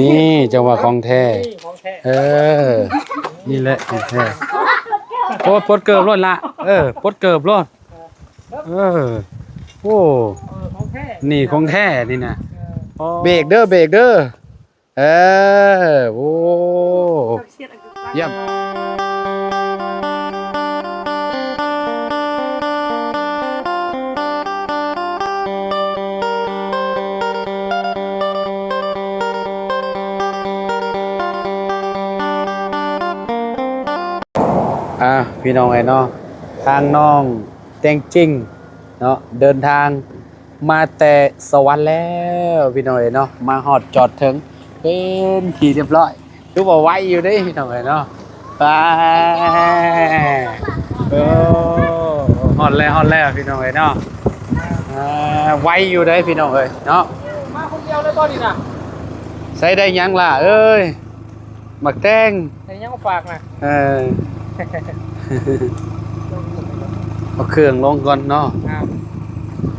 ນີ້ຈັ່ງວ່າຂອງແທ້. ນີ້ຂອງແທ້. ເອີ ນີ້ແຫຼະຂອງແທ້. ໂອ້ ປົດເກີບໂລດລະ. ເອີ ປົດເກີບໂລດ. ເອີ ໂອ້ ເອີ ຂອງແທ້ ນີ້ຂອງແທ້ນີ້ນະ. ເອີ ໂອ້ ເບກເດີ ເບກເດີ. ເອີ ໂອ້ ຢ້ຽມ. ອ່າ ພີ່ນ້ອງເອີຍເນາະ ທາງນ້ອງແຕງຈິງເນາະ ເດີນທາງ ມາແຕ່ສະຫວັນແລ້ວພີ່ນ້ອງເອີຍເນາະ ມາຮອດຈອດເຖິງເປັນທີ່ຮຽບຮ້ອຍ. ຖືວ່າໄວຢູ່ເດ້ພີ່ນ້ອງເອີຍເນາະ. ໄປ ໂອ້ ຮອດແລ້ວ ຮອດແລ້ວພີ່ນ້ອງເອີຍເນາະ. ອ່າ ໄວຢູ່ເດ້ພີ່ນ້ອງເອີຍເນາະ. ມາຄົນດຽວເລີຍບໍ່ນີ້ນະ? ໃສ່ໄດ້ຫຍັງລະເອີຍ? ໝາກແຕງ ໃສ່ຫຍັງມາຝາກນະ? ເອີ ເອົາເຄື່ອງລົງກ່ອນເນາະ.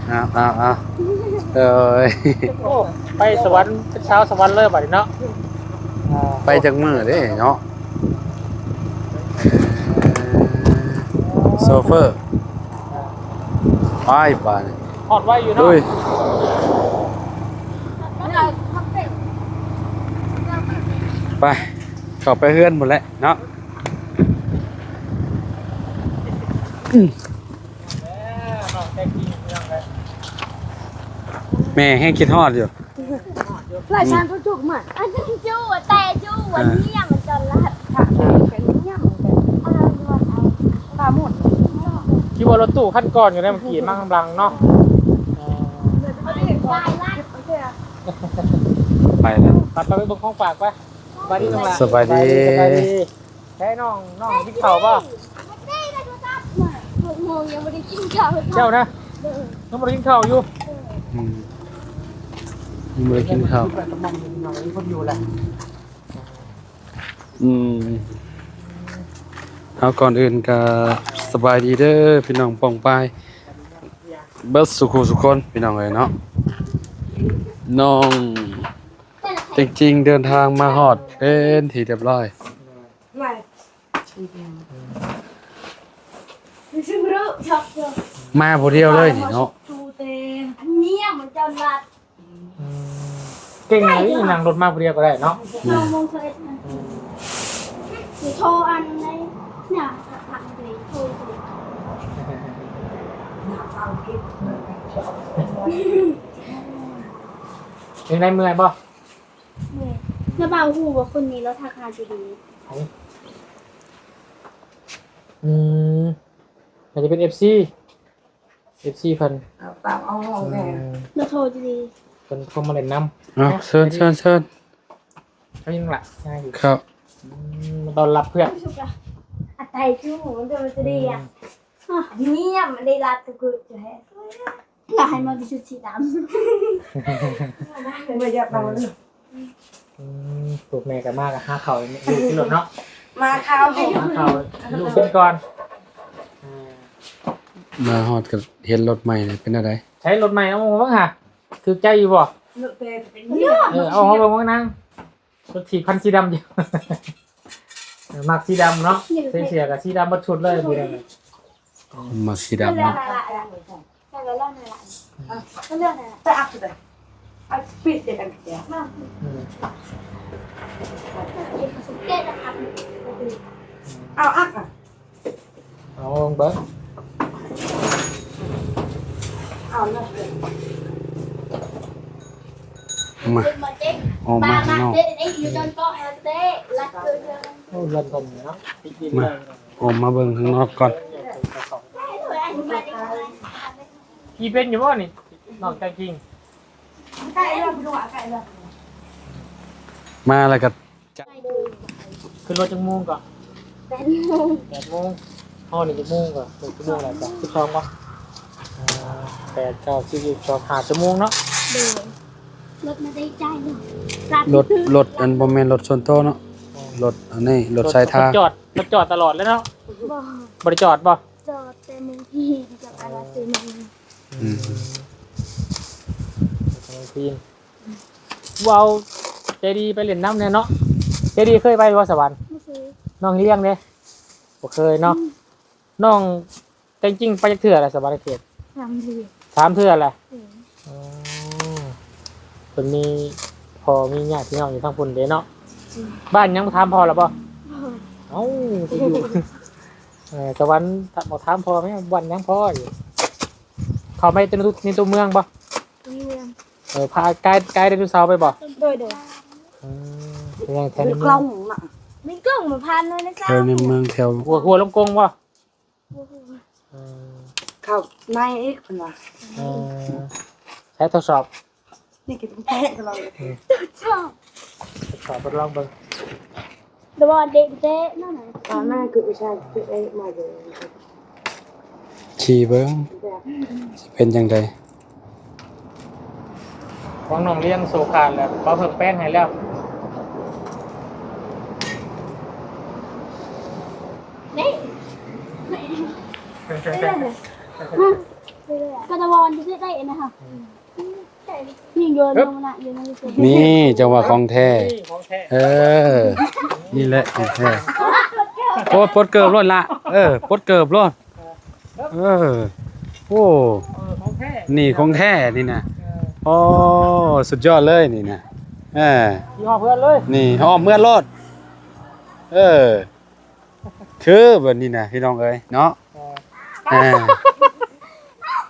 ເອົາ ເອົາ ເອົາ ເອີຍ ໂອ້ ໄປສະຫວັນ ເປັນຊາວສະຫວັນເລີຍບາດນີ້ເນາະ. ອ່າ ໄປຈັກມື້ເດ້ເນາະ? ໂຊເຟີ ອ່າ ໄປບາດນີ້ ຮອດໄວຢູ່ເນາະ. ໂດຍ ໄປ ເຂົ້າໄປເຮືອນພຸ້ນແຫຼະເນາະ. ແມ່ແຮງຄິດຮອດຢູ່. ຫຼາຍຊານຜູ້ຈຸກມາ ອັນນັ້ນຈຸ ແຕ່ຈຸ ອັນນີ້ມັນຈະລັດ ເປັນຫຍັງກັນ ປາໝົດ. ຄິດວ່າລົດຕູ້ຄັນກ່ອນຢູ່ໃນເມື່ອກີ້ມາກຳລັງເນາະ. ໄປແລ້ວ ໄປ ໄປເບິ່ງຂອງຝາກໄປ. ສະບາຍດີນ້ອງຫຼ້າ ສະບາຍດີ ສະບາຍດີ. ແທ້ນ້ອງ ນ້ອງກິນເຂົ້າບໍ່? ຫົກໂມງຍັງບໍ່ໄດ້ກິນເຂົ້າ. ເຈົ້ານະ? ເອີ ຍັງບໍ່ໄດ້ກິນເຂົ້າຢູ່. ອືມ ຍັງບໍ່ໄດ້ກິນເຂົ້າ. ອືມ ເອົາ ກ່ອນອື່ນກະສະບາຍດີເດີພີ່ນ້ອງປ້ອງປາຍເບິດສູ່ຄູ່ສູ່ຄົນ ພີ່ນ້ອງເອີຍເນາະ. ນ້ອງແຕງຈິງເດີນທາງມາຮອດເປັນທີ່ຮຽບຮ້ອຍ. ມາຜູ້ດຽວເລີຍນີ້ເນາະ. ອືມ ເກັ່ງເລີຍ ນັ່ງລົດມາຜູ້ດຽວກໍໄດ້ເນາະ. ອືມ ໂທອັນໃດນະ ເປັນໃດເມື່ອຍບໍ່? ແລ້ວບ່າວຮູ້ວ່າຄົນນີ້ລາວທັກຫາຊິດີ. ອືມ ອາດຈະເປັນເອັຟຊີ ເອັຟຊີເພິ່ນ ເອົາຕາມເອົາຫ້ອງແດ່. ອືມ ລາວໂທດີໆ ເພິ່ນໂທມາຫຼິ້ນນຳ. ເອົາ ເຊີນ ເຊີນ ເຊີນ. ເຂົາຍັງລະ ເຂົ້າ. ອືມ ມາຕ້ອນຮັບເພື່ອນ. ອາໄຕຈູມັນເດີຈະດີອະ. ອືມ ນີ້ມັນໄດ້ລັດກະຄືຈະແຮະ ລະໃຫ້ມາທີ່ຊຸດສີດຳ. ບໍ່ຢາກເອົາເລີຍ. ອືມ ລູກແມ່ກໍມາກໍຫາເຂົ້າໃຫ້ລູກກິນໂລດເນາະ. ມາເຂົ້າ ມາເຂົ້າໃຫ້ລູກກິນກ່ອນ. ອ່າ ມາຮອດກໍເຫັນລົດໃໝ່ເລີຍ ເປັນແນວໃດ? ໃຊ້ລົດໃໝ່ ເອົາມາເບິ່ງຫາ ຖືກໃຈຢູ່ບໍ່? ເອີ ເອົາມາເບິ່ງນາງ. ລົດຖີບຄັນສີດຳຢູ່. ມັກສີດຳເນາະ ໃສ່ເສື້ອກໍສີດຳເບິດຊຸດເລີຍ. ມັກສີດຳເນາະ. ອືມ ເອົາອັກ ເອົາເບິ່ງ ເອົາມາ ອອກມາຂ້າງນອກ. ໂອ້ ເຮືອນເພິ່ນເນາະ ມາ ອອກມາເບິ່ງຂ້າງນອກກ່ອນ. ຂີ່ເປັນຢູ່ບໍ່ນີ້ ນ້ອງແຕງຈິງ? ມາແລ້ວກໍ ຂຶ້ນລົດຈັກໂມງກໍ? ແປດໂມງ. ແປດໂມງ. ຮອດນີ້ຈັກໂມງກໍ? ຈັກໂມງແລ້ວກໍ? ສິບສອງບໍ່? ອ່າ ແປດ ເກົ້າ ສິບ ສິບສອງ ຫ້າຊົ່ວໂມງເນາະ? ໂດຍ. ລົດມາໄດ້ຈ່າຍເນາະ. ລົດ ລົດອັນບໍ່ແມ່ນລົດສ່ວນໂຕເນາະ? ອືມ ລົດອັນນີ້ ລົດສາຍທາງ. ລົດຈອດ ລົດຈອດຕະຫຼອດເລີຍເນາະ? ບໍ່ ບໍ່ໄດ້ຈອດບໍ່? ຈອດແຕ່ມື້ພີນກັບອາລາຊີນ. ອືມ ມື້ພີນ. ເວົ້າ ໃຈດີໄປຫຼິ້ນນຳແດ່ເນາະ. ໃຈດີເຄີຍໄປບໍ່ສະຫວັນ? ບໍ່ເຄີຍ. ນ້ອງລ້ຽງເດ້? ບໍ່ເຄີຍເນາະ. ອືມ ນ້ອງແຕ່ງຈິງໄປຈັກເທື່ອລະສະຫວັນນະເຂດ? ສາມເທື່ອ. ສາມເທື່ອລະ? ເອີ ອໍ ເພິ່ນມີພໍ່ມີຍາດພີ່ນ້ອງຢູ່ທາງພຸ້ນເດ້ເນາະ. ອືມ ບ້ານຫຍັງ ຖາມພໍ່ລະບໍ່? ບໍ່. ເອົ້າ ຊິຢູ່ ເອີ ສະຫວັນ ຖາມ ບໍ່ຖາມພໍ່ແມ່ ບ້ານຫຍັງພໍ່? ເຂົ້າໄປໃນຕົວເມືອງບໍ່? ໃນຕົວເມືອງ. ເອີ ພາກາຍ ກາຍໄດໂນເສົາໄປບໍ່? ໂດຍ ໂດຍ. ອືມ ເປັນຫຍັງແຖວໃນເມືອງ? ມີກ້ອງນະ ມີກ້ອງມາຜ່ານໃນ ແຖວໃນເມືອງ ແຖວ ຫົວ ຫົວລົງກົງບໍ່? ບໍ່ຮູ້. ເອີ ເຂົ້າໃນອີກເພິ່ນວ່າ. ເອີ ໃຊ້ທົດສອບ ນີ້ກິນແທ້ຕະຫຼອດ. ອືມ ທົດສອບ ທົດສອບ ທົດລອງເບິ່ງ. ແຕ່ວ່າເດັກແທ້ນັ້ນນະ ຕອນນັ້ນຄືຜູ້ຊາຍຄືໄອ້ມາເດີ ຂີ່ເບິ່ງ ແບບ ຊິເປັນຈັ່ງໃດ. ຂອງນ້ອງລ້ຽງໂຊຄາດແລ້ວ ເອົາເພີ່ມແປ້ງໃຫ້ແລ້ວ. ນີ້ ກະຕະວອນທີ່ໄດ້ນະຄະ. ນີ້ ຈັງຫວະຂອງແທ້. ນີ້ຂອງແທ້. ເອີ ນີ້ແຫຼະຂອງແທ້. ໂອ້ ປົດເກີບໂລດລະ. ເອີ ປົດເກີບໂລດ. ເອີ ໂອ້ ເອີ ຂອງແທ້ ນີ້ຂອງແທ້ນີ້ນະ. ເອີ ໂອ້ ສຸດຍອດເລີຍນີ້ນະ. ເອີ ຂີ່ຮອດເຮືອນເລີຍ ນີ້ຮອດເຮືອນໂລດ. ເອີ ຄືແບບນີ້ນະ ພີ່ນ້ອງເອີຍເນາະ. ເອີ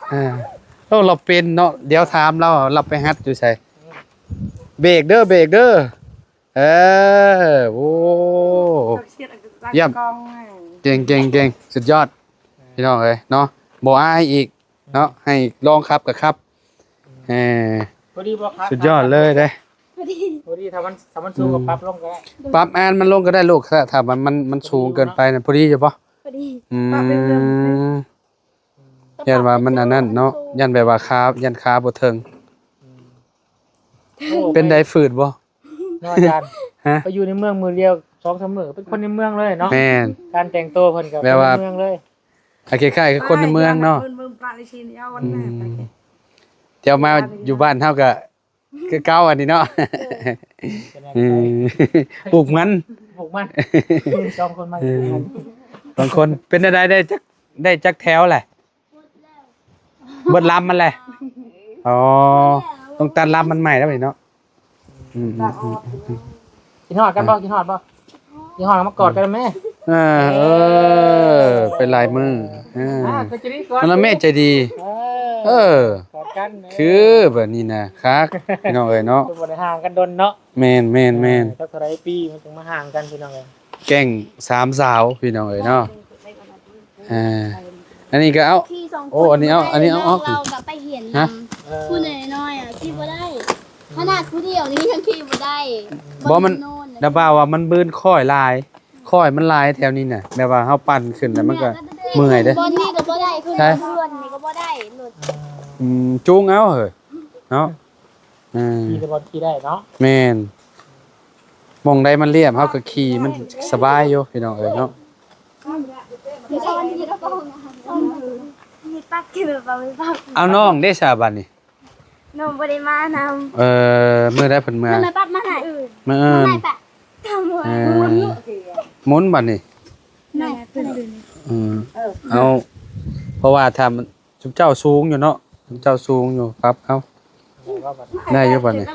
ເອີ ເອີ ໂອ້ ລາວເປັນເນາະ. ດຽວຖາມລາວ ລາວໄປຫັດຢູ່ໃສ? ເບກເດີ ເບກເດີ. ເອີ ໂອ້ ຢ້ຽມ ເກັ່ງ ເກັ່ງ ເກັ່ງ ສຸດຍອດ ພີ່ນ້ອງເອີຍເນາະ. ບໍ່ອາຍອີກເນາະ ໃຫ້ລອງຂັບກໍຂັບ. ເອີ ພໍດີບໍ່? ຂັບ ສຸດຍອດເລີຍເດ້. ພໍດີ ພໍດີ. ຖ້າມັນ ຖ້າມັນສູງກໍ ອືມ ປັບລົງກໍໄດ້ ປັບອັນມັນລົງກໍໄດ້ລູກ. ຖ້າ ຖ້າມັນ ມັນ ມັນສູງເກີນໄປນະ ພໍດີຢູ່ບໍ່? ພໍດີ. ອືມ ຢ້ານວ່າມັນອັນນັ້ນເນາະ ຢ້ານແບບວ່າຂາ ຢ້ານຂາບໍ່ເຖິງ. ອືມ ໂອ້ ເປັນໃດ ຝືດບໍ່? ເນາະອາຈານ ຮະ? ໄປຢູ່ໃນເມືອງມື້ດຽວສອງສາມມື້ ເປັນຄົນໃນເມືອງເລີຍເນາະ. ແມ່ນ ການແຕ່ງໂຕເພິ່ນກໍແບບວ່າ ເປັນໃນເມືອງເລີຍ. ອ່າ ຄ້າຍໆຄືຄົນໃນເມືອງເນາະ. ອືມ ດຽວມາຢູ່ບ້ານເຮົາກໍຄືເກົ່າອັນນີ້ເນາະ. ເອີ ອືມ ປູກມັນ ປູກມັນ ສອງຄົນມາ ເອີ ສອງຄົນ. ເປັນແນວໃດ ໄດ້ຈັກ ໄດ້ຈັກແຖວແຫຼະ? ເບິດລຳມັນແຫຼະ. ອໍ ຕ້ອງຕັດລຳມັນໃໝ່ແລ້ວນີ້ເນາະ. ອືມ ອືມ ອືມ ອືມ ກິນຮອດກັນບໍ່? ກິນຮອດບໍ່? ກິນຮອດ ມາກອດກັນແມ່. ເອີ ເອີ ເປັນຫຼາຍມື້. ເອີ ອ່າ ກໍຈະດີກ່ອນ ນັ້ນລະແມ່ໃຈດີ. ເອີ ເອີ ກອດກັນ ຄືແບບນີ້ນະ ຄັກ ພີ່ນ້ອງເອີຍເນາະ. ບໍ່ໄດ້ຫ່າງກັນດົນເນາະ. ແມ່ນ ແມ່ນ ແມ່ນ ເອີ ຈັກເທົ່າໃດປີມັນຈຶ່ງມາຫ່າງກັນ ພີ່ນ້ອງເອີຍ. ແກ້ງສາມສາວ ພີ່ນ້ອງເອີຍເນາະ. ອ່າ ອັນນີ້ກໍເອົາ ໂອ້ ອັນນີ້ເອົາ ອັນນີ້ເອົາອອກ. ເຮົາກໍໄປຮຽນນຳ ຮະ? ຜູ້ນ້ອຍໆ ຂີ່ບໍ່ໄດ້. ຂະໜາດຜູ້ດຽວນີ້ຍັງຂີ່ບໍ່ໄດ້. ບໍ່ ມັນ ລະບ່າວວ່າມັນບືນຄ້ອຍຫຼາຍ ຄ້ອຍມັນຫຼາຍແຖວນີ້ນະ. ແບບວ່າເຮົາປັ່ນຂຶ້ນແລ້ວມັນກໍເມື່ອຍເດ້. ບ່ອນນີ້ກໍບໍ່ໄດ້ ຄື ໃຊ່ ເຮືອນນີ້ກໍບໍ່ໄດ້ລົດ. ອືມ ຈູງເອົາເຮີ້ຍເນາະ. ເອີ ຂີ່ແຕ່ບ່ອນຂີ່ໄດ້ເນາະ. ແມ່ນ ໝ່ອງໃດມັນລຽບ ເຮົາກໍຂີ່ ມັນສະບາຍຢູ່ ພີ່ນ້ອງເອີຍເນາະ. ອ້າວ ນ້ອງເດ້ຊະບັດນີ້? ນ້ອງບໍ່ໄດ້ມານຳ. ເອີ ມື້ໃດເພິ່ນເມືອ? ເພິ່ນມາປັບມາໃຫ້. ມື້ອື່ນ ມື້ອື່ນ ເອີ ໝູນບັດນີ້. ອືມ ເອົາ ເພາະວ່າຖ້າ ຊຸມເຈົ້າສູງຢູ່ເນາະ ຊຸມເຈົ້າສູງຢູ່ ປັບເອົາ ໄດ້ຢູ່ບັດນີ້. ມາ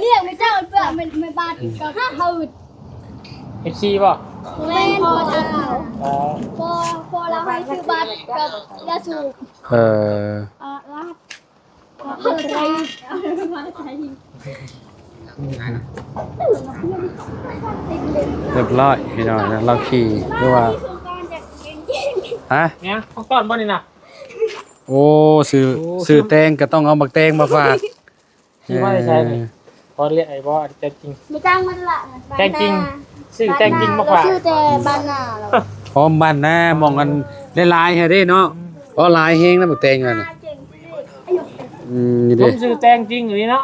ລ້ຽງເຈົ້າເພື່ອແມ່ນ ແມ່ບາດກັບເຮົາ. ເອັຟຊີ ບໍ່? ແມ່ນ ພໍ່ທາງ. ເອີ ພໍ່ ພໍ່ລາວໃຫ້ຊື້ບັດກັບຢາສູບ. ເອີ ອາ ລາດ. ຮຽບຮ້ອຍພີ່ນ້ອງເນາະ ລາວຂີ່ ຫຼືວ່າ ຮະ? ແມ່ນຂອງຕ້ອນບໍ່ນີ້ນະ? ໂອ້ ຊື້ ໂອ້ ຊື້ແຕງກໍຕ້ອງເອົາໝາກແຕງມາຝາກ. ທີ່ວ່າໃສ່ນີ້ ເອີ ພໍລຽກໄອ້ບໍ່ ແຕງຈິງ ມີຕັງມັນລະ ແຕງຈິງ ຊື້ແຕງຈິງມາຝາກ ຊື້ແຕ່ບານາ. ອໍ ບານາ ໝ່ອງອັນຫຼາຍໆ ຫັ້ນເດ້ເນາະ. ອໍ ຫຼາຍແຮງນະ ໝາກແຕງອັນນີ້. ອືມ ນີ້ເດ້ ສົມຊື່ແຕງຈິງອີ່ຫຼີເນາະ.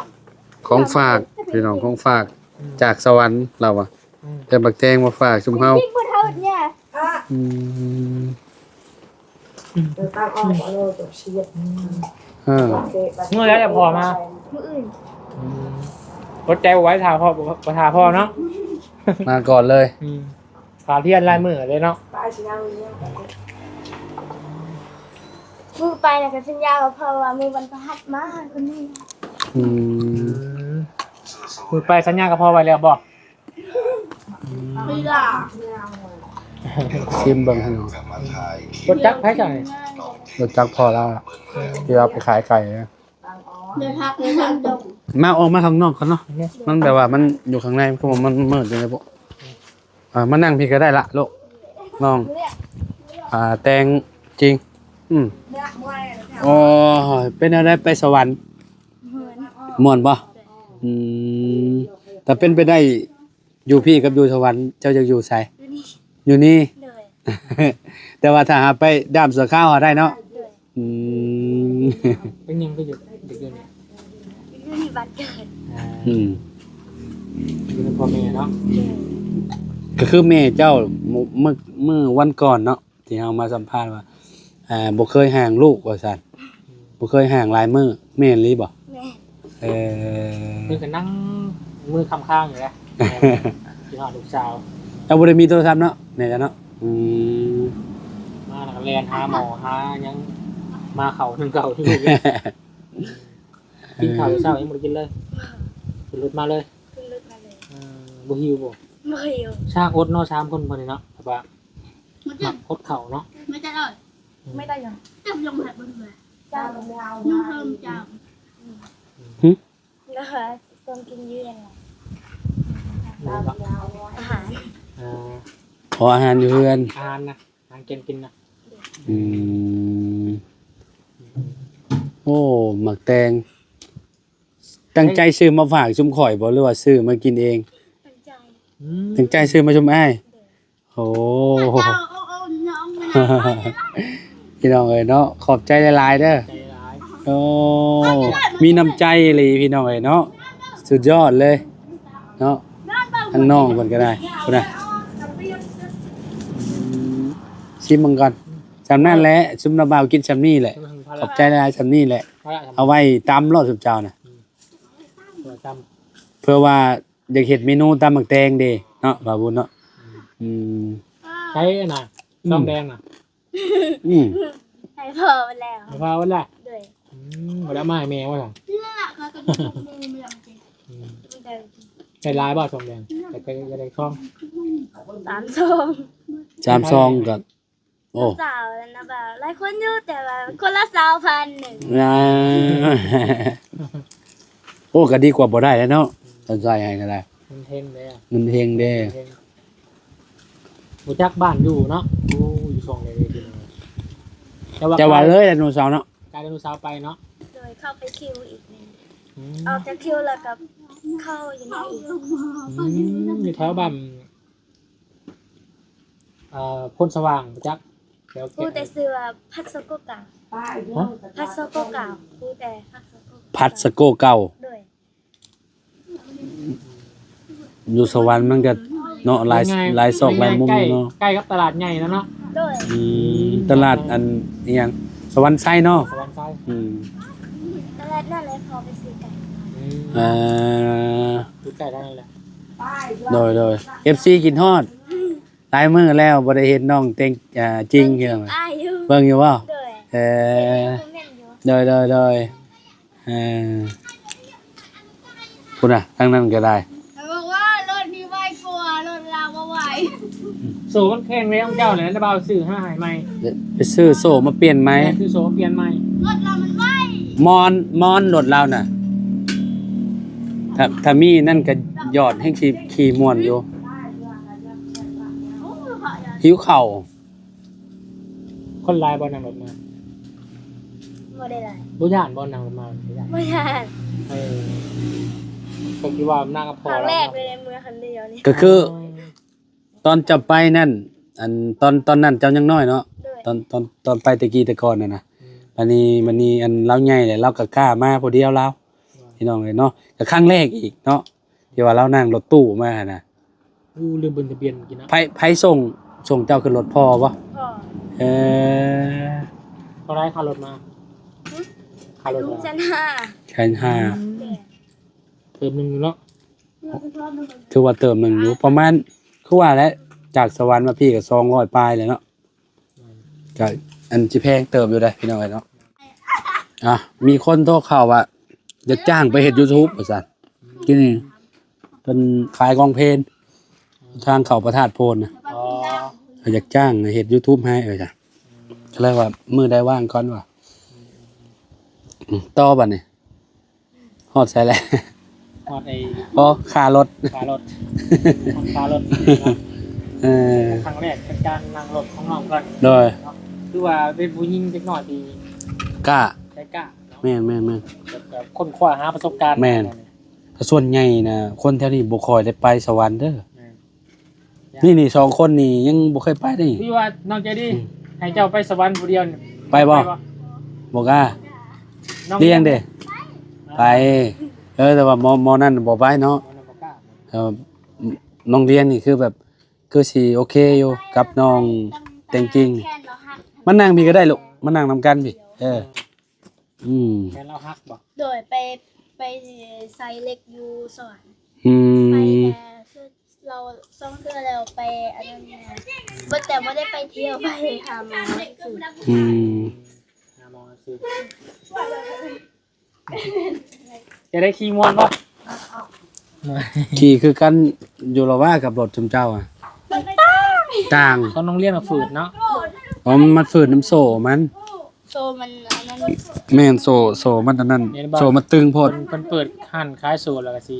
ຂອງຝາກ ພີ່ນ້ອງ ຂອງຝາກ ອືມ ຈາກສະຫວັນ ລາວວ່າ ອືມ ແຕ່ໝາກແຕງມາຝາກຊຸມເຮົາ. ຈິງບໍ່ເທົ່ານີ້ ອືມ. ເອີ ເມື່ອໃດລະພໍ່ມາ? ມື້ອື່ນ. ອືມ ອົດໃຈບໍ່ໄຫວຖ້າພໍ່ ບໍ່ ບໍ່ຖ້າພໍ່ເນາະ. ມາກ່ອນເລີຍ. ອືມ ຖ້າຮຽນຫຼາຍມື້ເລີຍເນາະ. ມື້ໄປນະກະສັນຍາກັບພໍ່ວ່າມື້ວັນພະຫັດມາຄົນນີ້. ອືມ ອືມ ມື້ໄປສັນຍາກັບພໍ່ໄວ້ແລ້ວບໍ່? ອືມ ຊີມເບິ່ງ ບໍ່ຈັກໃຜໃສ່ ບໍ່ຈັກພໍ່ລາວ ທີ່ວ່າໄປຂາຍໄກ່ນະ. ມາ ອອກມາຂ້າງນອກກ່ອນເນາະ ມັນແບບວ່າມັນຢູ່ຂ້າງໃນ ຄືວ່າມັນມືດຢູ່ໃນໂປະ. ອ່າ ມານັ່ງພີ້ກະໄດ້ລະລູກ ນ້ອງ ອ່າ ແຕ່ງຈິງ. ອືມ ໂອ້ຍ ເປັນແນວໃດໄປສະຫວັນ? ມ່ວນບໍ່? ອືມ ຖ້າເປັນໄປໄດ້ ຢູ່ພີ້ກັບຢູ່ສະຫວັນ ເຈົ້າຢາກຢູ່ໃສ? ຢູ່ນີ້ ຢູ່ນີ້. ໂດຍ ແຕ່ວ່າຖ້າຫາໄປດ້າມຊົ່ວຄາວຫາໄດ້ເນາະ. ໂດຍ ອືມ ເປັນຫຍັງຄືຢາກ ຢາກຢູ່ນີ້? ຢູ່ນີ້ບ້ານເກີດ. ອ່າ ອືມ ຢູ່ນຳພໍ່ແມ່ເນາະ. ໂດຍ ກະຄືແມ່ເຈົ້າ ມື້ ມື້ ມື້ວັນກ່ອນເນາະ ທີ່ເຮົາມາສຳພາດວ່າ ອ່າ ບໍ່ເຄີຍຫ່າງລູກວ່າຊັ້ນ ອືມ ບໍ່ເຄີຍຫ່າງຫຼາຍມື້ ແມ່ນອີ່ຫຼີບໍ່? ແມ່ນ. ເອີ ເພິ່ນກະນັ່ງມືຄ້ຳຄ້າງຢູ່ແຫຼະ ຄິດຮອດລູກສາວ. ເຈົ້າບໍ່ໄດ້ມີໂທລະສັບເນາະ ແມ່ນແຫຼະເນາະ. ອືມ ມາແລ້ວກະແລ່ນຫາໝໍຫາຫຍັງ ມາເຂົ້າໜຶ່ງເຂົ້າຢູ່. ກິນເຂົ້າແຕ່ເຊົ້າຍັງບໍ່ໄດ້ກິນເລີຍ ຂຶ້ນລົດມາເລີຍ. ຂຶ້ນລົດມາເລີຍ. ເອີ ບໍ່ຫິວບໍ່? ບໍ່ຫິວ. ຊ່າງອົດເນາະ ສາມຄົນເພິ່ນນີ້ເນາະ ແບບວ່າ ມັກອົດເຂົ້າເນາະ. ໄມ່ໄດ້ ອືມ ໄມ່ໄດ້ຫຍັງ ຈັບລົງແບບເບິ່ງເລີຍ. ຈານ ຍັງເພີ່ມຈານ. ຫຶ ແລ້ວກໍຕ້ອງກິນຢູ່ເຮືອນ. ອາຫານ ອ່າ ອໍ ອາຫານຢູ່ເຮືອນ ອາຫານນະ ອາຫານການກິນນະ. ອືມ ໂອ້ ໝາກແຕງ ຕັ້ງໃຈຊື້ມາຝາກຊຸມຂ້ອຍບໍ່ ຫຼືວ່າຊື້ມາກິນເອງ? ຕັ້ງໃຈ. ອືມ ຕັ້ງໃຈຊື້ມາຊຸມອ້າຍ. ໂດຍ ໂອ້ ພະເຈົ້າ ໂອ້ ໂອ້ ນ້ອງ ພີ່ນ້ອງເອີຍເນາະ ຂອບໃຈຫຼາຍໆເດີ. ໂອ້ ມີນ້ຳໃຈອີ່ຫຼີພີ່ນ້ອງເອີຍເນາະ ສຸດຍອດເລີຍເນາະ. ທາງນ້ອງເພິ່ນກະໄດ້ ພຸ້ນນະ ຊີມເບິ່ງກ່ອນ. ຊ່ຳນັ້ນແຫຼະ ຊຸມນ້າບ່າວກິນຊ່ຳນີ້ແຫຼະ. ຂອບໃຈຫຼາຍໆ ຊ່ຳນີ້ແຫຼະ ເອົາໄວ້ຕຳໂລດຊຸມເຈົ້ານະ. ອືມ ເພື່ອວ່າຢາກເຮັດເມນູຕຳໝາກແຕງເດ້ເນາະ ບ່າວບຸນເນາະ. ອືມ ໃຊ້ນະ ອືມ ຊອງແດງນະ. ອືມ ໃຫ້ພໍ່ໄປແລ້ວ ໃຫ້ພໍ່ໄປແລ້ວ. ໂດຍ ອືມ ບໍ່ໄດ້ເອົາມາໃຫ້ແມ່ວ່າຊັ້ນ. ອືມ ໃສ່ຫຼາຍບໍ່ຊອງແດງ? ແຕ່ກໍຢາກໄດ້ຊອງ ສາມຊອງ. ສາມຊອງກໍ ໂອ້ ສາວນະ ແບບຫຼາຍຄົນຢູ່ ແຕ່ວ່າຄົນລະຊາວພັນໜຶ່ງ. ອ່າ ໂອ້ ກໍດີກວ່າບໍ່ໄດ້ແລ້ວເນາະ. ອືມ ເພິ່ນໃສ່ໃຫ້ກໍໄດ້ ເງິນເຮັງເດ້ ເງິນເຮັງເດ້. ບໍ່ຈັກບ້ານຢູ່ເນາະ. ໂອ້ ຢູ່ຊ່ອງໃດເດ້ ແຕ່ວ່າ ແຕ່ວ່າເລີຍໄດໂນເສົາເນາະ ກາຍໄດໂນເສົາໄປເນາະ. ໂດຍ ເຂົ້າໄປຄິວອີກແມ່ນ. ອືມ ອອກຈາກຄິວແລ້ວກໍເຂົ້າຢູ່ໃນອີກ. ອືມ ຢູ່ແຖວບ້ານ ເອີ ໂພນສະຫວ່າງບໍ່ຈັກ ແຖວ ຮູ້ແຕ່ຊື່ວ່າພັດສະໂກກາວ. ຮະ? ພັດສະໂກກາວ ຮູ້ແຕ່ພັດສະໂກ ພັດສະໂກເກົ່າ. ໂດຍ ຢູ່ສະຫວັນມັນກະເນາະ ຫຼາຍ ງ່າຍໆ ຫຼາຍຊອກຫຼາຍມຸມເນາະ ໃກ້ກັບຕະຫຼາດໃຫຍ່ແລ້ວເນາະ. ໂດຍ ອືມ ຕະຫຼາດອັນອີ່ຫຍັງ ສະຫວັນໄຊເນາະ. ສະຫວັນໄຊ. ອືມ ຕະຫຼາດນັ້ນແຫຼະ ພໍໄປຊື້ໄກ່. ອືມ ອ່າ ຊື້ໄກ່ທາງນັ້ນແຫຼະ. ໂດຍໆ ເອັຟຊີ ຄິດຮອດ ອືມ ຫຼາຍມື້ແລ້ວບໍ່ໄດ້ເຫັນນ້ອງແຕ່ງ ອ່າ ຈິງ ເບິ່ງຢູ່ ເບິ່ງຢູ່ບໍ່? ໂດຍ ເອີ ເຫັນຢູ່ ໂດຍໆໆ ເອີ ພຸ້ນນະ ທາງນັ້ນກໍໄດ້ ແຕ່ບອກວ່າລົດນີ້ໄວກວ່າ ລົດລາວບໍ່ໄວ. ໂສ້ມັນແຂງແລ້ວຂອງເຈົ້າແຫຼະ ລະບ່າວຊື້ຫາໃຫ້ໃໝ່ ໄປຊື້ໂສ້ມາປ່ຽນໃໝ່. ແມ່ນ ຊື້ໂສ້ມາປ່ຽນໃໝ່ ລົດລາວມັນໄວ. ມອນ ມອນລົດລາວນະ ຖ້າ ຖ້າມີນັ້ນກໍຢອດແຮງຊິຂີ່ມ່ວນຢູ່. ຫິວເຂົ້າ. ຄົນຫຼາຍບໍ່ນັ່ງລົດມາ? ບໍ່ໄດ້ຫຼາຍ. ບໍ່ຢ້ານບໍ່ນັ່ງລົດມາ? ບໍ່ຢ້ານ ບໍ່ຢ້ານ. ເອີ ກໍຄິດວ່ານັ່ງກັບພໍ່ ຄັ້ງແລກເລີຍ ເມືອຄົນດຽວນີ້ ກໍຄື ອໍ ຕອນເຈົ້າໄປນັ້ນ ອັນ ຕອນ ຕອນນັ້ນເຈົ້າຍັງນ້ອຍເນາະ. ໂດຍ ຕອນ ຕອນ ຕອນໄປແຕ່ກີ້ແຕ່ກ່ອນຫັ້ນນະ. ອືມ ບາດນີ້ ບາດນີ້ ອັນ ລາວໃຫຍ່ແລ້ວ ລາວກໍກ້າມາຜູ້ດຽວລາວ. ພີ່ນ້ອງເອີຍເນາະ ກໍຄັ້ງແລກອີກເນາະ ທີ່ວ່າລາວນັ່ງລົດຕູ້ມາຫັ້ນນະ. ໂອ້ ລືມເບິ່ງທະບຽນເມື່ອກີ້ເນາະ. ໃຜ ໃຜສົ່ງ ສົ່ງເຈົ້າຂຶ້ນລົດ ພໍ່ບໍ່? ພໍ່. ເອີ ອື າໃດຄ່າລົດມາ? ຫຶ? ຄ່າລົດ ລຸງ ມາ ແສນຫ້າ ແສນຫ້າ ອືມ ເຕີມໜຶ່ງຢູ່ເນາະ ຖືວ່າເຕີມໜຶ່ງຢູ່ ປະມານ ຄືວ່າແຫຼະ ຈາກສະຫວັນມາພີ້ກໍສອງຮ້ອຍປາຍແລ້ວເນາະ ແມ່ນ ກໍອັນຊິແພງເຕີບຢູ່ເດ້ພີ່ນ້ອງເອີຍເນາະ. ອ່ະ ມີຄົນໂທເຂົ້າວ່າ ຢາກຈ້າງໄປເຮັດ YouTube ວ່າຊັ້ນ ອືມ ທີ່ນີ້ເພິ່ນຂາຍກອງເພນ ທາງເຂົ້າພະທາດໂພນນະ ອໍ ເຂົາຢາກຈ້າງໃຫ້ເຮັດ YouTube ໃຫ້ ວ່າຊັ້ນ ອືມ ກໍເລີຍວ່າມື້ໃດວ່າງກ່ອນວ່າ ອືມ ອືມ ອືມ ຕໍ່ບັດນີ້ ຮອດໃສແລ້ວ? ຮອດໄອ້ ບໍ່ ຄ່າລົດ ຄ່າລົດ ຮອດຄ່າລົດເນາະ ເອີ ຄັ້ງແລກເປັນການນັ່ງລົດຂອງນ້ອງເພິ່ນ ໂດຍ ເນາະ ຄືວ່າເປັນຜູ້ຍິງເດັກນ້ອຍທີ່ກ້າ ໃຈກ້າເນາະ ແມ່ນໆໆ ແບບ ແບບຄົ້ນຄວ້າຫາປະສົບການ ແມ່ນ ແມ່ນ ແຕ່ສ່ວນໃຫຍ່ນະ ຄົນແຖວນີ້ບໍ່ຄ່ອຍໄດ້ໄປສະຫວັນເດີ ແມ່ນ ນີ້ ນີ້ສອງຄົນນີ້ຍັງບໍ່ເຄີຍໄປເດ້ ຄືວ່ານ້ອງໃຈດີ ອືມ ໃຫ້ເຈົ້າໄປສະຫວັນຜູ້ດຽວນີ້ ໄປບໍ່? ໄປບໍ່? ບໍ່ກ້າ ນ້ອງລຽງເດ້ ໄປ ໄປ ເອີ ແຕ່ວ່າໝໍ ໝໍນັ້ນບໍ່ໄປເນາະ ໝໍນັ້ນບໍ່ກ້າ ເອີ ນ້ອງລຽງນີ້ຄືແບບ ຄືຊິໂອເຄຢູ່ກັບນ້ອງແຕງຈິງ ມານັ່ງພີ້ກໍໄດ້ລູກ ມານັ່ງນຳກັນພີ້ ເອີ ອືມ ແຂນລາວຫັກບໍ່? ໂດຍ ໄປ ໄປໃສ່ເຫຼັກຢູ່ສະຫວັນ ອືມ ໄປແຕ່ ລາວສອງເທື່ອແລ້ວ ໄປອັນນັ້ນ ບໍ່ ແຕ່ບໍ່ໄດ້ໄປທ່ຽວ ໄປຫາໝໍຊື່ໆ ອືມ ຫາໝໍຊື່ ຈະໄດ້ຂີ່ມ່ວນບໍ່? ຂີ່ຄືກັນຢູ່ລະວ່າກັບລົດຊຸມເຈົ້າອະ ຕ່າງ ຂອງໂຮງຮຽນມັນຝືດເນາະ ອໍ ມັນຝືດນຳໂສ້ມັນ ໂສ້ມັນອັນນັ້ນ ແມ່ນ ໂສ້ ໂສ້ມັນອັນນັ້ນ ແມ່ນບໍ່? ໂສ້ມັນຕຶງໂພດ ເພິ່ນ ເພິ່ນເປີດຮ້ານຂາຍໂສ້ແລ້ວກໍຊິ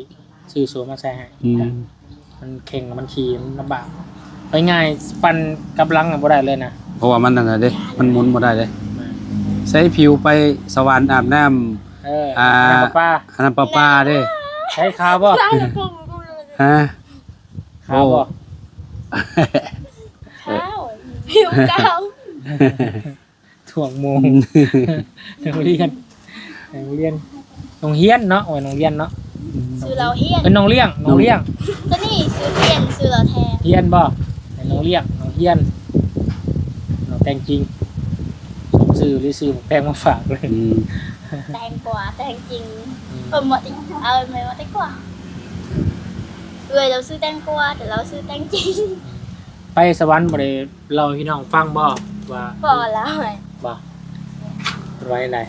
ຊື້ໂສ້ມາໃສ່ໃຫ້ ອືມ ມັນເຄັ່ງ ມັນຂີ່ ມັນລຳບາກ ໄປງ່າຍ ປັ່ນກັບຫຼັງບໍ່ໄດ້ເລີຍນະ ເພາະວ່າມັນອັນນັ້ນເດ້ ມັນໝູນບໍ່ໄດ້ເດ້ ແມ່ນ ໃຊ້ຜິວໄປສະຫວັນອາບນ້ຳ ເອີ ອ່າ ອັນນັ້ນປະປາ ອັນນັ້ນປະປາເດ້ ໃຊ້ຂາວບໍ່? ຮະ? ຂາວບໍ່? ໂອ້ ຂາວ ຜິວຂາວ. ຖ້ວງໂມງ ໂຮງຮຽນ ໂຮງຮຽນ ໂຮງຮຽນເນາະ ໂອ້ຍ ໂຮງຮຽນເນາະ ຊື່ລາວຮຽນ ເອີ້ນນ້ອງລ້ຽງ ນ້ອງລ້ຽງ ຕົວນີ້ຊື່ຮຽນ ຊື່ລາວແທນ ຮຽນບໍ່? ນ້ອງລ້ຽງ ນ້ອງຮຽນ ນ້ອງແຕງຈິງ ສົມຊື່ຫຼືຊື່ແຕງມາຝາກເລີຍ ອືມ ແຕງກວາ ແຕງຈິງ ອືມ ເອີ້ນວ່າແຕງ ເອີ້ນແມ່ນວ່າແຕງກວາ ເອື້ອຍລາວຊື່ແຕງກວາ ແຕ່ລາວຊື່ແຕງຈິງ ອືມ ໄປສະຫວັນບໍ່ໄດ້ ເລົ່າໃຫ້ພີ່ນ້ອງຟັງບໍ່ວ່າ ບໍ່ເລົ່າໃຫ້ ບໍ່ ເພິ່ນວ່າຈັ່ງໃດ?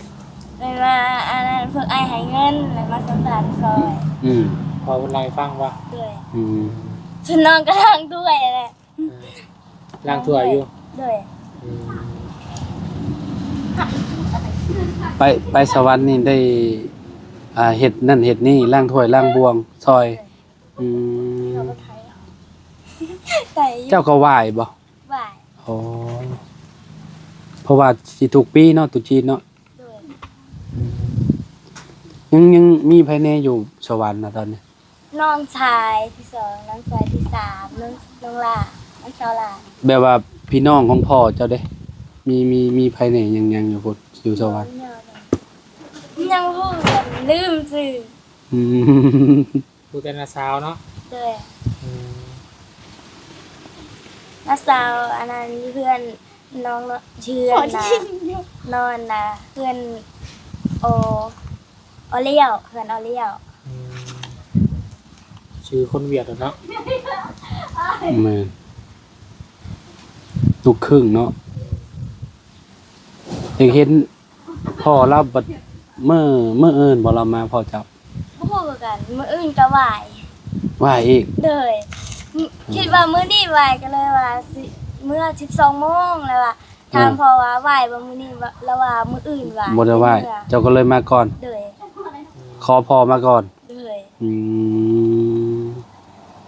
ແມ່ນວ່າອັນນັ້ນ ພວກອ້າຍໃຫ້ເງິນ ແລ້ວມາສຳພາດຊ່ອຍ ອືມ ພໍ່ເພິ່ນເລົ່າໃຫ້ຟັງບໍ່? ໂດຍ ອືມ ສ່ວນນ້ອງກໍລ້າງຖ້ວຍແຫຼະ ເອີ ລ້າງຖ້ວຍຢູ່ ໂດຍ ອືມ ໄປ ໄປສະຫວັນນີ້ໄດ້ ອ່າ ເຮັດນັ້ນເຮັດນີ້ ລ້າງຖ້ວຍລ້າງບ່ວງຊ່ອຍ ໂດຍ ອືມ ໄດ້ຢູ່ ເຈົ້າກໍໄຫວ້ບໍ່? ໄຫວ້ ອໍ ເພາະວ່າຊິທຸກປີເນາະ ຕຸດຈີນເນາະ ໂດຍ ອືມ ຍັງ ຍັງມີໃຜແດ່ຢູ່ສະຫວັນນະຕອນນີ້? ນ້ອງຊາຍທີສອງ ນ້ອງຊາຍທີສາມ ນ້ອງ ນ້ອງຫຼ້າ ນ້ອງສາວຫຼ້າ ແບບວ່າພີ່ນ້ອງຂອງພໍ່ເຈົ້າເດ້ ມີ ມີ ມີໃຜແດ່ ຍັງ ຍັງຢູ່ພຸ້ນ ຢູ່ສະຫວັນ? ຍັງບໍ່ຮູ້ ລືມຊື່ ອືມ ຮູ້ແຕ່ນ້າສາວເນາະ ໂດຍ ອືມ ນ້າສາວອັນນັ້ນຢູ່ເຮືອນນ້ອງເນາະ ເຮືອນນະ ນອນນະ ເຮືອນ ອໍ ອໍລ້ຽວ ເຮືອນອໍລ້ຽວ ອືມ ຊື່ຄົນຫວຽດເນາະ ແມ່ນ ລູກຄຶ່ງເນາະ ເຫັນ ພໍ່ລາວບັດ ມື້ ມື້ອື່ນບໍ່ລາວມາ ພໍ່ເຈົ້າ? ບໍ່ຮູ້ຄືກັນ ມື້ອື່ນກໍໄຫວ້ ໄຫວ້ອີກ ໂດຍ ຄິດວ່າມື້ນີ້ໄຫວ້ ກໍເລີຍວ່າຊິເມືອສິບສອງໂມງ ແລ້ວວ່າ ຖາມພໍ່ວ່າໄຫວ້ບໍ່ມື້ນີ້ ລາວວ່າມື້ອື່ນວ່າ ບໍ່ໄດ້ໄຫວ້ ເຈົ້າກໍເລີຍມາກ່ອນ ໂດຍ ຂໍພໍ່ມາກ່ອນ ໂດຍ ອືມ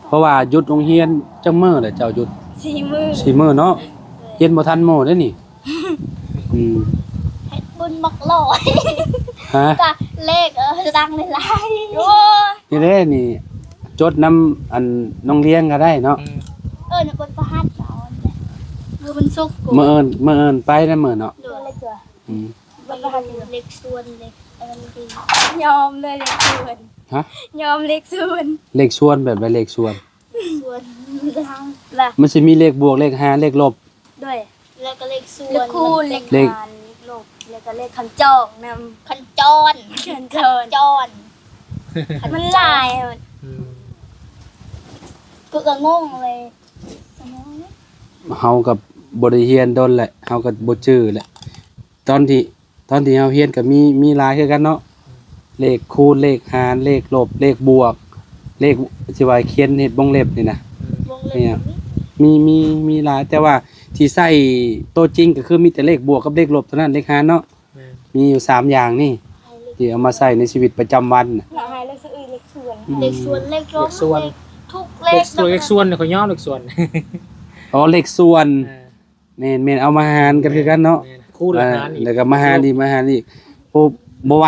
ເພາະວ່າຢຸດໂຮງຮຽນຈັກມື້ແລ້ວເຈົ້າຢຸດ? ສີ່ມື້ ສີ່ມື້ເນາະ ໂດຍ ຮຽນບໍ່ທັນໝູ່ເດ້ນີ້ ອືມ ເຮັດບຸນບັກຫຼອຍ ຮະ? ກະເລກ ເອີ ຈະດັງຫຼາຍໆ ໂອ້ ນີ້ເດ້ນີ້ ຈົດນຳອັນນ້ອງລ້ຽງກໍໄດ້ເນາະ ອືມ ເອີ ນະບົນພະຫັດ ເອົາອັນເດ ມື້ວັນສຸກ ມື້ອື່ນ ມື້ອື່ນໄປນຳມື້ເນາະ ໂດຍ ອືມ ເລກສ່ວນ ເລກ ອັນນັ້ນດີ ຍອມເລີຍເລກສ່ວນ ຮະ? ຍອມເລກສ່ວນ ເລກສ່ວນແບບໃດ ເລກສ່ວນ? ສ່ວນ ມັນຊິມີເລກບວກ ເລກຫານ ເລກລົບ ໂດຍ ແລ້ວກໍເລກສ່ວນ ເລກຄູນ ເລກຫານ ເລກລົບ ແລ້ວກໍເລກຄັນຈອງນຳ ຄັນຈອນ ຄັນຈອນ ຄັນຈອນ ມັນຫຼາຍ ອືມ ກູກໍງົງເລີຍ ສະໝອງ ເຮົາກໍບໍ່ໄດ້ຮຽນດົນແຫຼະ ເຮົາກໍບໍ່ຈື່ແຫຼະ ຕອນທີ່ ຕອນທີ່ເຮົາຮຽນກໍມີ ມີຫຼາຍຄືກັນເນາະ ເລກຄູນ ເລກຫານ ເລກລົບ ເລກບວກ ເລກທີ່ວ່າຂຽນເຮັດວົງເລັບນີ້ນະ ວົງເລັບ ມີ ມີ ມີຫຼາຍ ແຕ່ວ່າທີ່ໃຊ້ໂຕຈິງກໍຄືມີແຕ່ເລກບວກກັບເລກລົບເທົ່ານັ້ນ ເລກຫານເນາະ ແມ່ນ ມີຢູ່ສາມຢ່າງນີ້ ທີ່ເອົາມາໃຊ້ໃນຊີວິດປະຈຳວັນນະ ລະຫາຍເລກສະອຶຍ ເລກສ່ວນ ອືມ ເລກສ່ວນ ເລກລົບ ເລກສ່ວນ ເລກທຸກ ເລກ ເລກສ່ວນ ເລກສ່ວນ ຂ້ອຍຍອມເລກສ່ວນ ອໍ ເລກສ່ວນ ເອີ ແມ່ນໆ ເອົາມາຫານກັນຄືກັນເນາະ ແມ່ນ ຄູນລະຫານອີກ ແລ້ວກໍມາຫານອີກ ມາຫານອີກ ໂອ້ ບໍ່ໄຫວ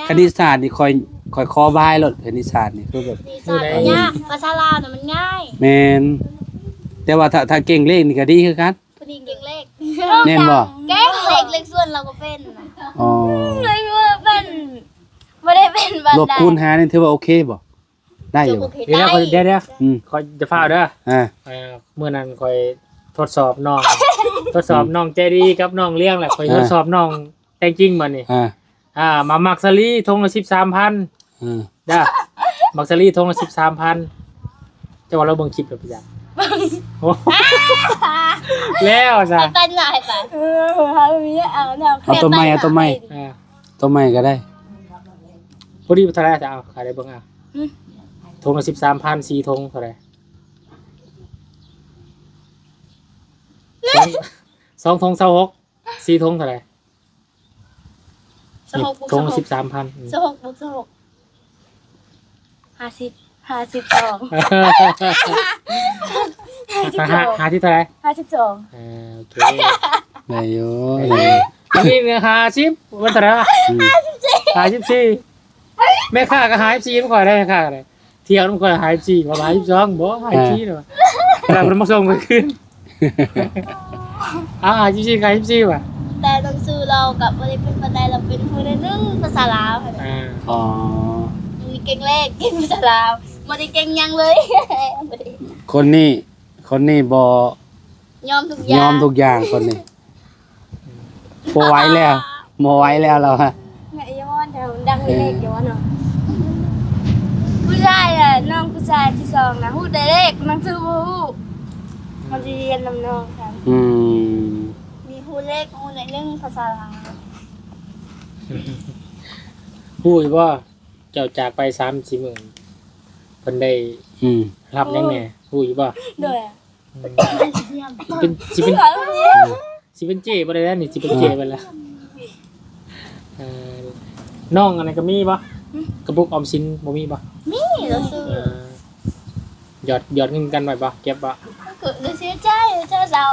ຄະນິດສາດນີ້ຂ້ອຍ ຂ້ອຍຂໍບາຍໂລດ ຄະນິດສາດນີ້ຄືແບບ ຄະນິດສາດມັນຍາກ ພາສາລາວນະມັນງ່າຍ ແມ່ນ ແຕ່ວ່າຖ້າ ຖ້າເກັ່ງເລກນີ້ກໍດີຄືກັນ ຜູ້ນີ້ເກັ່ງເລກ ແມ່ນບໍ່? ເກັ່ງເລກ ເລກສ່ວນລາວກໍເປັນນະ ອໍ ເລີຍວ່າເປັນ ບໍ່ໄດ້ເປັນປານໃດ ລົບຄູນຫານນີ້ຖືວ່າໂອເຄບໍ່? ໄດ້ຢູ່ ໂອເຄ ດຽວ ໄດ້ ດຽວ ດຽວ ອືມ ຂ້ອຍຈະຟ້າວເດີ ອ່າ ເອີ ມື້ນັ້ນຂ້ອຍທົດສອບນ້ອງ ທົດສອບ ອືມ ນ້ອງໃຈດີກັບນ້ອງລ້ຽງແຫຼະ ຂ້ອຍ ອ່າ ທົດສອບນ້ອງແຕ່ງຈິງບັດນີ້ ອ່າ ອ່າ ມາໝາກສາລີ ຖົງລະສິບສາມພັນ ເອີ ເດີ ໝາກສາລີ ຖົງລະສິບສາມພັນ ເຈົ້າວ່າລາວເບິ່ງຄລິບແລ້ວປະຈັກ ໂອ້ ແລ້ວຊະ ໃຫ້ປັນຫຼາຍປະ ເອີ ເຮົາມີເອົາເນາະ ເອົາຕົວໃໝ່ ເອົາຕົວໃໝ່ ເອີ ຕົວໃໝ່ກໍໄດ້ ພໍດີເທົ່າໃດ ເອົາ ຂາຍໄດ້ເບິ່ງ ເອົາ ຫືມ ຖົງລະສິບສາມພັນ ສີ່ຖົງເທົ່າໃດ? ສອງ ສອງຖົງຊາວຫົກ ສີ່ຖົງເທົ່າໃດ? ຊາວຫົກບວກຊາວຫົກ ຖົງລະສິບສາມພັນ ອືມ ຊາວຫົກບວກຊາວຫົກ ຫ້າສິບ ຫ້າສິບສອງ ຫ້າສິບສອງ ຫ້າ ຫ້າສິບເທົ່າໃດ? ຫ້າສິບສອງ ເອີ ໂອເຄ ໄດ້ຢູ່ ໄດ້ຢູ່ ອັນນີ້ເປັນຫ້າສິບ ມັນເທົ່າໃດວະ? ອືມ ຫ້າສິບສີ່ ຫ້າສິບສີ່ ແມ່ຄ້າກໍຫ້າສິບສີ່ ມັນຂ້ອຍໄດ້ ແມ່ຄ້າກໍໄດ້ ທ່ຽວນຳຂ້ອຍ ຫ້າສິບສີ່ ວ່າຫ້າສິບສອງ ບໍ່ ຫ້າສິບສີ່ ເອີ ແລ້ວເພິ່ນມາສົ່ງຂ້ອຍຄືນ ອ້າວ ຫ້າສິບສີ່ ຫ້າສິບສີ່ ວ່າ ແຕ່ໜັງສືລາວກໍບໍ່ໄດ້ເປັນປານໃດ ລາວເປັນຜູ້ໜຶ່ງພາສາລາວຫັ້ນນະ ອ່າ ອໍ ມີເກັ່ງເລກ ເກັ່ງພາສາລາວ ບໍ່ໄດ້ເກັ່ງຫຍັງເລີຍ ບໍ່ໄດ້ ຄົນນີ້ ຄົນນີ້ບໍ່ ຍອມທຸກຢ່າງ ຍອມທຸກຢ່າງຄົນນີ້ ບໍ່ໄຫວແລ້ວ ບໍ່ໄຫວແລ້ວລາວ ແມ່ນ ຢ່າວ່າແຖວດັງເລກຢູ່ເນາະ ຜູ້ຊາຍນະ ນ້ອງຜູ້ຊາຍທີສອງນະ ຮູ້ແຕ່ເລກ ໜັງສືບໍ່ຮູ້ ມັນຊິຮຽນນຳນ້ອງຊັ້ນ ອືມ ມີຮູ້ເລກ ຮູ້ໜ້ອຍໜຶ່ງພາສາລາວ ຮູ້ຢູ່ບໍ່? ເຈົ້າຈາກໄປສາມສີ່ມື້ ເພິ່ນໄດ້ ອືມ ຮັບຫຍັງແດ່ ຮູ້ຢູ່ບໍ່? ໂດຍ ອືມ ຊິເປັນ ຊິເປັນ ຊິເປັນເຈ້ບໍ່ໄດ້ແລ້ວນີ້ ຊິເປັນເຈ້ໄປແລ້ວ ເອີ ນ້ອງອັນນັ້ນກໍມີບໍ່? ຫືມ ກະປຸກອອມສິນບໍ່ມີບໍ່? ມີ ລາວຊື້ ເອີ ຢອດ ຢອດເງິນກັນໄວ້ບໍ່? ເກັບບໍ່? ກໍເສຍໃຈ ເຈົ້າ ເຈົ້າ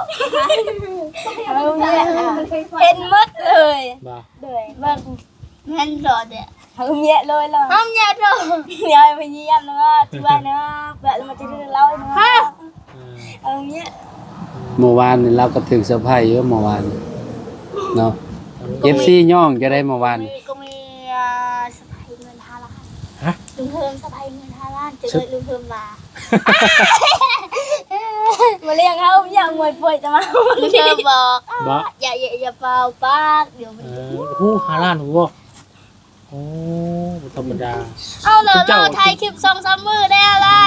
ເຫັນໝົດເລີຍ ບໍ່? ໂດຍ ເບິ່ງ ແມ່ນຫຼອດແຫຼະ ເຮົາເມຍໂລຍລະ ເຮົາເມຍໂລຍ ເມຍໄປຢ້ຽມນະ ທີ່ບ້ານນະ ແບບມາຈະເລີານະ ຮະ ເຮົາເມຍ ເມື່ອວານນີ້ລາວກໍຖືກເຊີໄພຢູ່ ເມື່ອວານນີ້ເນາະ ເອັຟຊີຍ້ອງຈະໄດ້ເມື່ອວານນີ້ ກໍມີ ອ່າ ເຊີໄພເງິນຫ້າລ້ານ ຮະ ລຸງເຮີມເຊີໄພເງິນຫ້າລ້ານ ຈະເລີຍລຸງເຮີມວ່າ ມາລ້ຽງເຮົາ ຢາກມວຍປ່ວຍຕະມາ ລຸງເຮີມບອກ ບໍ່ ຢ່າ ຢ່າ ຢ່າເປົ່າປາກ ດຽວມັນ ເອີ ໂອ້ໂຫ ຫ້າລ້ານ ໂອ້ ບໍ່ທຳມະດາ ເອົາລະ ລໍຖ່າຍຄລິບສອງສາມມື້ແດ່ລະ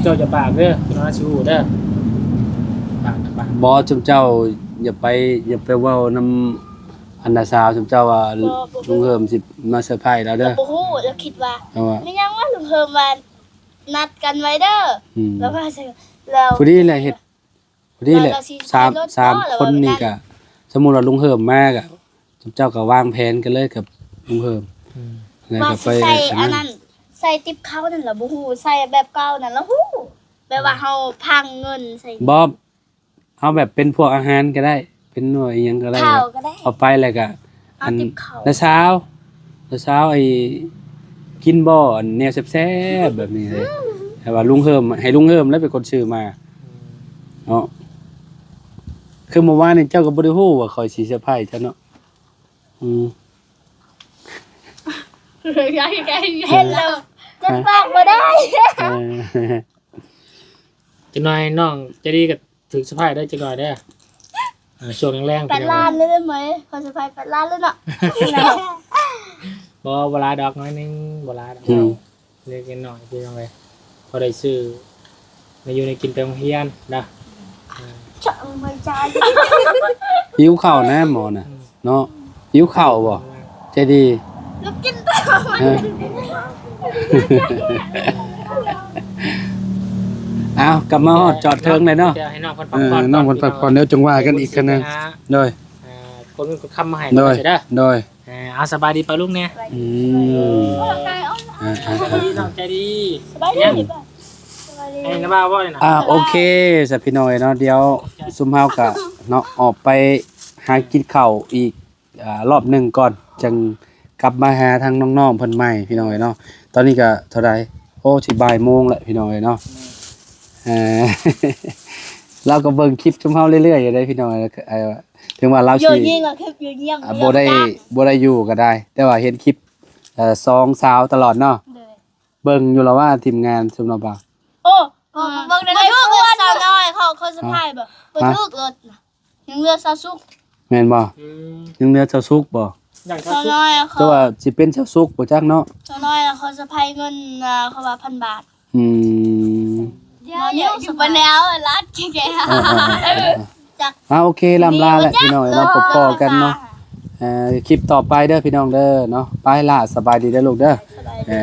ເຈົ້າຢ່າປາກເດີ ເຈົ້າຊິຮູ້ເດີ ປາກ ປາກ ບໍ່ ຊຸມເຈົ້າຢ່າໄປ ຢ່າໄປເວົ້ານຳ ອັນນາສາວ ຊຸມເຈົ້າວ່າ ບໍ່ ບໍ່ ລຸງເຮີມຊິມາເຊີໄພລາວເດີ ບໍ່ຮູ້ ລາວຄິດວ່າ ແມ່ນຫຍັງວະ ລຸງເຮີມວ່າ ນັດກັນໄວ້ເດີ ອືມ ແລ້ວວ່າ ແລ້ວ ພໍດີແຫຼະ ເຮັດ ພໍດີແຫຼະ ວ່າເຮົາຊິ ສາມ ໃຊ້ລົດ ສາມຄົນນີ້ ບໍ່ ແລ້ວວ່າ ກໍ ສົມມຸດວ່າລຸງເຮີມມາກໍ ເຈົ້າກໍວາງແຜນກັນເລີຍກັບລຸງເຮີມ ອືມ ແລ້ວກໍໄປ ວ່າຊິໃສ່ ອັນນັ້ນ ອັນນັ້ນ ໃສ່ຕິບເຂົ້ານັ້ນລະບໍ່ຮູ້ ໃສ່ແບບເກົ່ານັ້ນລະຮູ້ ແບບວ່າເຮົາພັງເງິນໃສ່ ບໍ່ ເຮົາແບບເປັນພວກອາຫານກໍໄດ້ ເປັນໜ່ວຍອີ່ຫຍັງກໍໄດ້ ເຂົ້າກໍໄດ້ ເອົາໄປແລ້ວກໍ ເອົາຕິບເຂົ້າ ອັນ ນ້າສາວ ນ້າສາວ ໄອ້ ກິນບໍ່ ອັນແນວແຊບໆ ແບບນີ້ເດ້ ແຕ່ວ່າລຸງເຮີມ ໃຫ້ລຸງເຮີມແຫຼະເປັນຄົນຊື້ມາ ເນາະ ຄືເມື່ອວານນີ້ເຈົ້າກໍບໍ່ໄດ້ຮູ້ວ່າຂ້ອຍຊິເຊີໄພເຈົ້າເນາະ ອືມ ເຫັນແລ້ວຈົນປາກບໍ່ໄດ້ ເອີ ຈັກໜ່ອຍນ້ອງໃຈດີກໍ ຖືກເຊີໄພເດີ ຈັກໜ່ອຍເດີ ເອີ ຊ່ວງແລງໆ ແປດລ້ານເລີຍໄດ້ໄໝ? ຂໍສະພາຍແປດລ້ານເລີຍເນາະ. ບໍ່ ບໍ່ຫຼາຍດອກ ໜ້ອຍໜຶ່ງ ບໍ່ຫຼາຍດອກ ອືມ ເລັກໆນ້ອຍໆ ພີ່ນ້ອງເອີຍ ພໍໄດ້ຊື້ແນວຢູ່ແນວກິນໄປໂຮງຮຽນນະ. ເອີ ຫິວເຂົ້ານະໝໍນະ ອືມ ເນາະ ຫິວເຂົ້າບໍ່? ໃຈດີ ແລ້ວກິນຕໍ່ ເອີ ເອົາ ກັບມາຮອດຈອດເທິງເລີຍເນາະ. ດຽວໃຫ້ນ້ອງເພິ່ນພັກຜ່ອນ ເອີ ນ້ອງເພິ່ນພັກຜ່ອນ ດຽວຈັ່ງວ່າກັນອີກເທື່ອໜຶ່ງ. ໂດຍ ເອີ ຄົນມີຄົນຄ້ຳມາໃຫ້ ໂດຍ ເດີ ໂດຍ. ເອີ ເອົາ ສະບາຍດີປ້າລຸງແດ່. ອືມ ເອີ ເອີ ເອີ ສະບາຍດີນ້ອງໃຈດີ. ສະບາຍດີ ໃຫ້ນະບ່າວບໍ່ນີ້ນະ. ອ່າ ໂອເຄ ສະພີ່ນ້ອງເອີຍເນາະ ດຽວຊຸມເຮົາກະເນາະ ອອກໄປຫາກິນເຂົ້າອີກ ອ່າ ລອບໜຶ່ງກ່ອນ ຈັ່ງກັບມາຫາທາງນ້ອງໆເພິ່ນໃໝ່ ພີ່ນ້ອງເອີຍເນາະ. ຕອນນີ້ກະເທົ່າໃດ? ໂອ້ ຊິບ່າຍໂມງແລ້ວ ພີ່ນ້ອງເອີຍເນາະ. ເອີ ລາວກໍເບິ່ງຄລິບຊຸມເຮົາເລື້ອຍໆຢູ່ເດ້ ພີ່ນ້ອງເອີຍ. ເອີ ເຖິງວ່າລາວຊິ ຢູ່ຍິງ ອ່າ ບໍ່ໄດ້ ບໍ່ໄດ້ຢູ່ກໍໄດ້ ແຕ່ວ່າເຫັນຄລິບ ເອີ ສອງສາວຕະຫຼອດເນາະ. ໂດຍ ເບິ່ງຢູ່ລະວ່າທີມງານຊຸມລາວບ່າວ. ໂອ້ ເບິ່ງໄດ້ ບໍ່ຖືກລົດສາວນ້ອຍ ເຂົາ ເຂົາສະພາຍບໍ່ ບໍ່ຖືກລົດນະ. ຍັງເຫຼືອຊາວສຸກ ແມ່ນບໍ່? ອືມ ຍັງເຫຼືອຊາວສຸກບໍ່? ຢ່າງຊາວສຸກ ເຈົ້າວ່າຊິເປັນຊາວສຸກບໍ່ຈັກເນາະ. ຊາວນ້ອຍເຂົາສະພາຍເງິນ ເຂົາວ່າພັນບາດ. ອືມ ດຽວຢູ່ບໍ່ແນວລາດແກ່ ເອີ ເອີ ເອີ ເອີ ຈັກ ອ່າ ໂອເຄ ລ່ຳລາແຫຼະ ພີ່ນ້ອງເອີຍເນາະ. ພໍ້ກັນເນາະ ເອີ ຄລິບຕໍ່ໄປເດີພີ່ນ້ອງເດີເນາະ. ໄປລະ ສະບາຍດີເດີລູກເດີ. ເອີ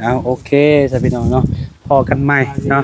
ເອົາ ໂອເຄຊະພີ່ນ້ອງເນາະ ພໍ້ກັນໃໝ່ເນາະ.